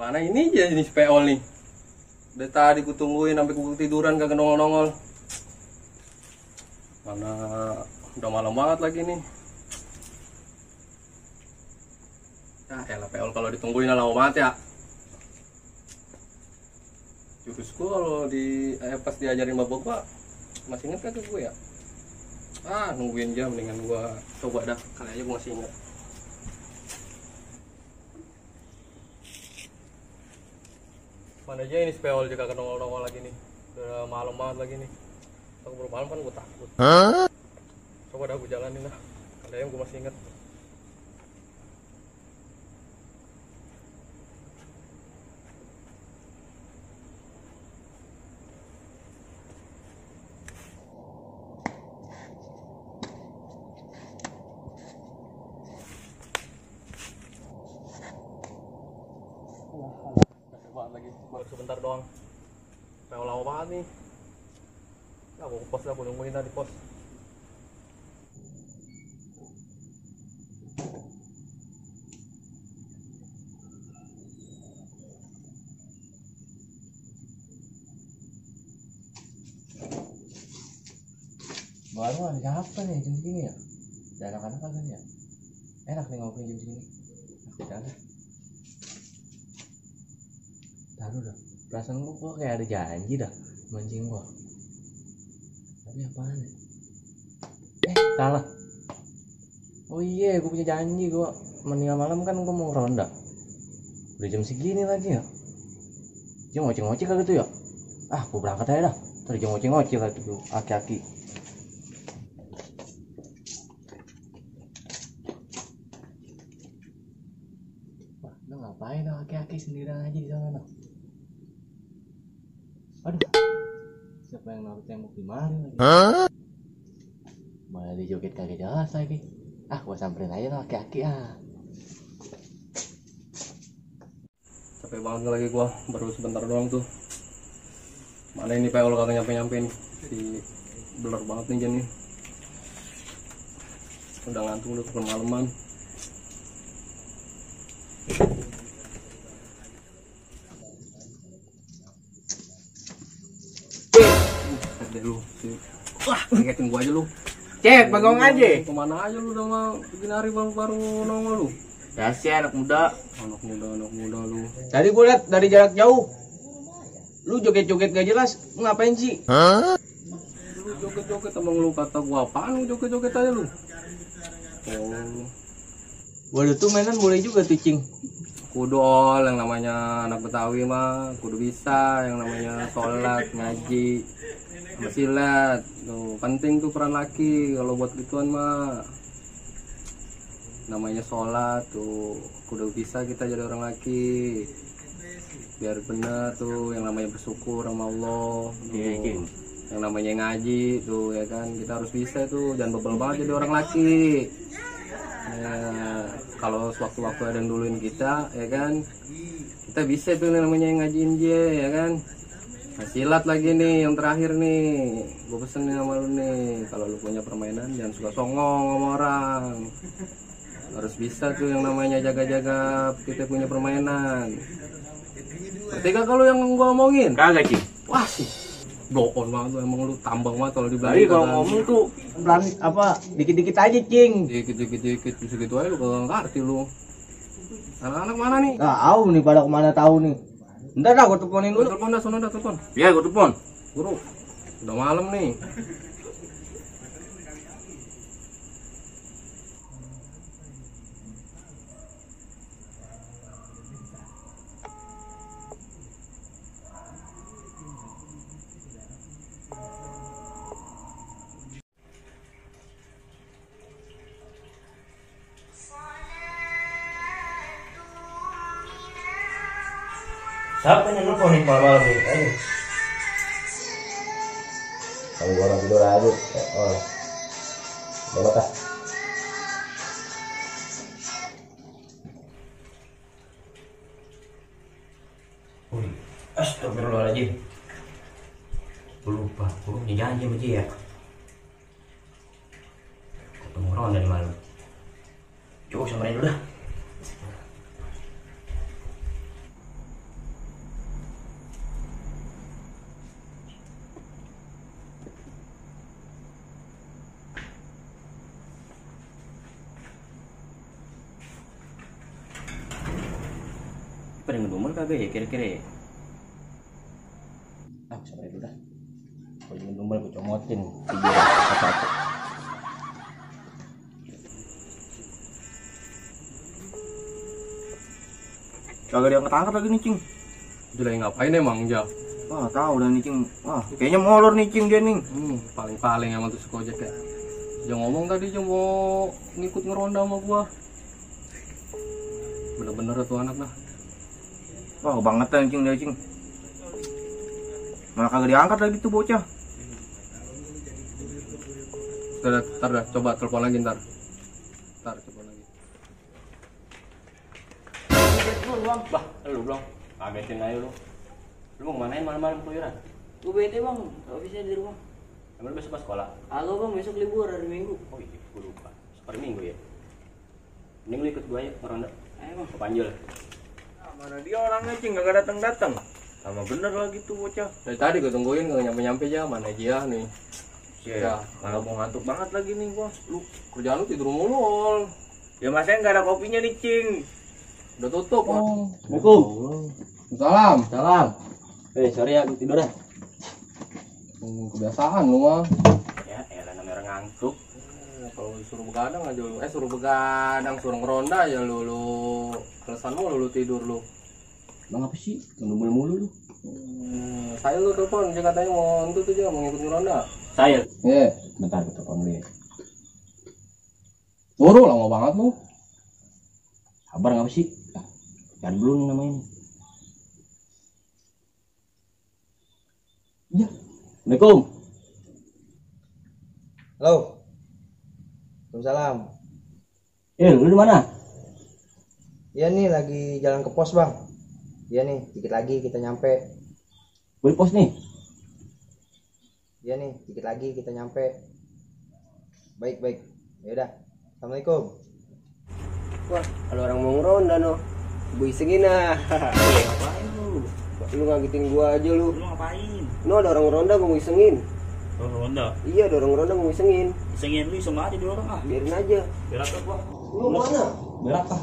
Mana ini aja jenis peol nih. Dari tadi ku tungguin sampai ku tiduran kagak nongol-nongol. Mana udah malam banget lagi nih. Ya elah peol kalau ditungguin lama banget ya. Jurusku kalau pas diajarin bapak gua masih inget kagak gue ya? Nungguin jam mendingan gua coba dah, kali aja gua masih inget. Mana aja ini speol juga nongol-nongol lagi nih. Udah malam banget lagi nih. Aku baru malam kan gua takut. Coba dah gua jalanin lah, kali aja gua masih inget. Capek banget lagi, baru sebentar doang. Kayak lama banget nih. Aku ke pos lah, aku nungguin tadi pos. Baru ada apa nih jam segini ya? Ada anak-anak kagak nih ya? Enak nih ngopi jam segini. Udah lah. Taruh dah. Perasaan gua kok kayak ada janji dah mancing gua. Tapi apaan ya? Salah. Oh iya, gua punya janji gua meninggal malam kan gua mau ronda. Udah jam segini lagi ya? Dia ngoceh-ngoceh kagak tuh ya? Gua berangkat aja dah. Tadi dia ngoceh-ngoceh lah tuh aki-aki. Ngapain dah aki-aki sendirian aja di sana? Aduh, siapa yang naruh tembok di mari lagi? Malah dijoget kagak jelas lagi. Gua samperin aja lah aki-aki Capek banget lagi gua, baru sebentar doang tuh. Mana ini peol kagak nyampe-nyampe nih. Di blur banget nih jam nih. Udah ngantuk udah kemalaman. Lu ngagetin gua aja lu. Cek, bagong aja. Kemana aja lu udah mau begini hari baru nongol lu. Ya sih anak muda lu. Tadi gue liat dari jarak jauh. Lu joget-joget gak jelas, ngapain sih? Lu joget-joget emang lu kata gua apaan, lu joget-joget aja lu. Waduh tuh mainan boleh juga tuh cing. Kudu yang namanya anak Betawi mah kudu bisa yang namanya sholat, ngaji, silat. Tuh, penting tuh peran laki kalau buat gituan mah. Namanya sholat tuh kudu bisa kita jadi orang laki. Biar bener tuh yang namanya bersyukur sama Allah. Tuh, yang namanya ngaji tuh ya kan kita harus bisa tuh, jangan bebel banget jadi orang laki. Ya, kalau sewaktu-waktu ada yang duluin kita ya kan kita bisa tuh namanya yang ngajiin dia ya kan. Nah, silat lagi nih yang terakhir nih gue pesen nih sama lu nih, kalau lu punya permainan jangan suka songong sama orang, harus bisa tuh yang namanya jaga-jaga kita punya permainan. Berarti kak kalau yang gua omongin Kagak cing. wah sih doon banget lu, emang lu tambang banget kalau di Tapi kalau ngomong tuh pelan dikit-dikit aja cing. dikit segitu aja lu kagak ngerti lu. Anak-anak mana nih? Tahu nih pada kemana tahu nih. Bentar dah gue teleponin dulu. Telepon dah, sono dah telepon. Iya gue telepon. Guru, udah malam nih. Siapa yang nelfonin malam-malam ini? Ayo. Kalau gue orang tidur aja. Udah mata. Astagfirullahaladzim. Gue lupa, gue punya janji sama dia. Ketemu orang dari malam. Coba samperin dulu dah. ada yang ngedumel kagak ya kira-kira? Ah, sampai dulu dah. Kalau ingin numbal gue comotin tidur satu-satu. Kagak diangkat-angkat lagi nih Cing. Dia lagi ngapain emang Ja? Wah tahu dah nih Cing. Wah kayaknya molor nih Cing dia nih. Paling-paling emang tuh si Kojek ya. Dia ngomong tadi dia mau ngikut ngeronda sama gua. Bener-bener tuh anak dah. Wah kebangetan Cing dia Cing. Malah kagak diangkat lagi tuh bocah. Ntar dah, coba telepon lagi ntar. Ntar telepon lagi. Bah, lu belum? Kagetin aja lu. Lu mau kemanain malam-malam keluyuran? Gue bete bang, gak bisa di rumah. Emang lu besok pas sekolah? Halo bang, besok libur hari Minggu. Oh iya, gue lupa. Hari Minggu ya. Mending lu ikut gue aja ngeronda. Ayo bang. Ke Panjul. Nah, mana dia orangnya Cing kagak datang-datang. Sama bener lagi tuh bocah. Dari tadi gue tungguin gak nyampe-nyampe aja, mana dia nih. Ya, malah mau ngantuk banget lagi nih gua. Lu kerjaan lu tidur mulu. Ol. Ya masanya nggak ada kopinya nih Cing. Udah tutup. Assalamualaikum. Salam. Salam. Sorry ya, gue tidur dah. Kebiasaan lu mah. Ya, elah namanya orang ngantuk. Kalau disuruh begadang aja lu. Suruh begadang, suruh ngeronda aja lu. Alasan lu tidur lu. Bang apa sih? Numbal mulu lu. Saya lu telepon, dia katanya mau itu tuh dia mau ngikut ngeronda. Saya. Iya. Bentar gue telepon dulu ya. Suruh lama banget lu. Kabar ngapa sih? Cari dulu nih namanya nih. Iya. Assalamualaikum. Halo. Waalaikumsalam. Lu di mana? Iya nih lagi jalan ke pos, Bang. Iya nih, dikit lagi kita nyampe. Gue di pos nih. Iya nih, dikit lagi kita nyampe. Baik. Ya udah. Assalamualaikum. Wah, kalau orang mau ngeronda no, gue isengin ah. Ngapain lu? Lu ngagetin gua aja lu. Lu ngapain? No, ada orang ngeronda gue mau isengin. Lu ronda. Iya, ada orang ngeronda gue mau isengin. Isengin lu iseng aja di orang ah. Biarin aja. Biar apa gua? Lu mana? Berapa?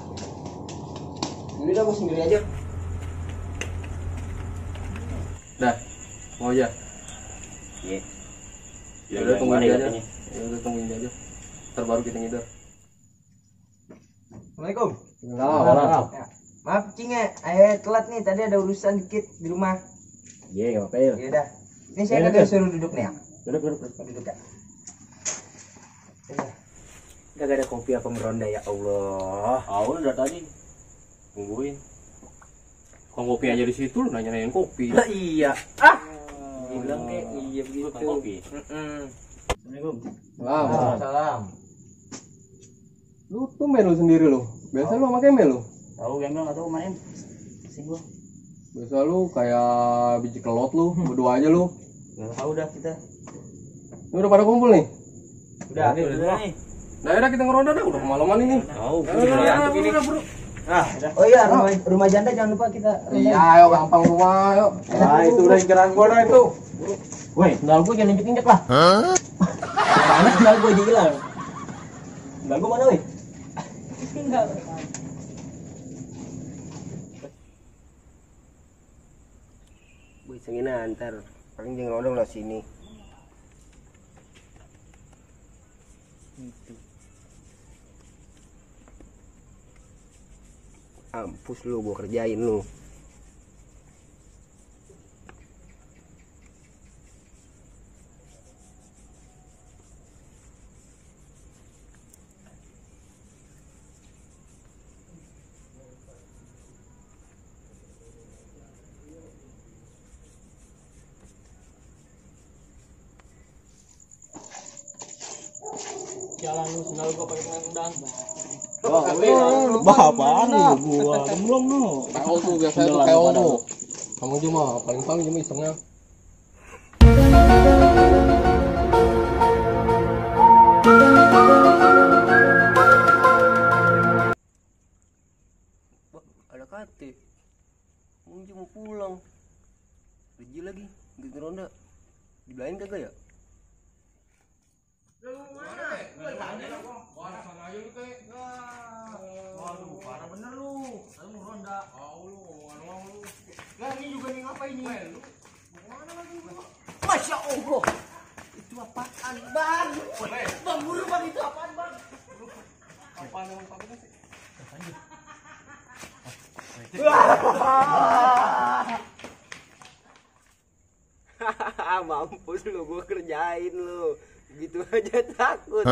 Ini dah gue sendiri aja. Dah. Mau aja. Iya. Ya udah tungguin dia aja. Ya udah tungguin dia aja. Ntar baru kita ngider. Assalamualaikum. Salam. Ya. Maaf Cing ya, ayo telat nih, tadi ada urusan dikit di rumah. Iya, enggak apa-apa ya. Ya udah. Ini saya Ya, kagak udah. suruh duduk nih ya. Duduk. Duduk ya. Gak ada kopi apa ngeronda ya Allah. Awal dari tadi nungguin. Kalau kopi aja di situ lu nanya-nanyain kopi. Lah iya. Bilang kayak iya begitu. Bukan kopi. Assalamualaikum. Salam. Lu tuh lu sendiri lu. Biasa lu sama Kemel lu. Tahu gembel enggak tahu main. Sing gua. Biasa lu kayak biji kelot lu, berdua aja lu. Enggak tahu dah kita. Ini udah pada kumpul nih. Udah. Udah nih. Nah, udah kita ngeronda dah, udah kemalaman ini. Tahu. Udah, bro. Oh iya, rumah janda jangan lupa kita. Iya, ayo gampang rumah, ayo. Nah itu udah inceran gua dah itu. Woi, sendal gue jangan injek-injek lah. Mana sendal gue jadi hilang. Sendal gue mana, woi? Gue isengin ntar. Paling jangan ngeronda lah sini. Gitu. Ampus lu, gua kerjain lu. Jalan lu sendal gua pakai tendang. Apaan lu gua? Belum lu. Kayak tuh biasanya tuh kayak lu. Kamu cuma paling cuma isengnya. Wah, ada kate. Mungkin mau pulang. Pergi lagi, gitu ronda. Dibelain kagak ya? Waduh, parah bener lu. Lu ronda. Oh, lu Nah ini juga nih ngapain nih? Masya Allah. Itu apaan bang? Bang buru bang itu apaan bang? Apaan emang pakai sih? Mampus lu, gua kerjain lu. Gitu aja takut.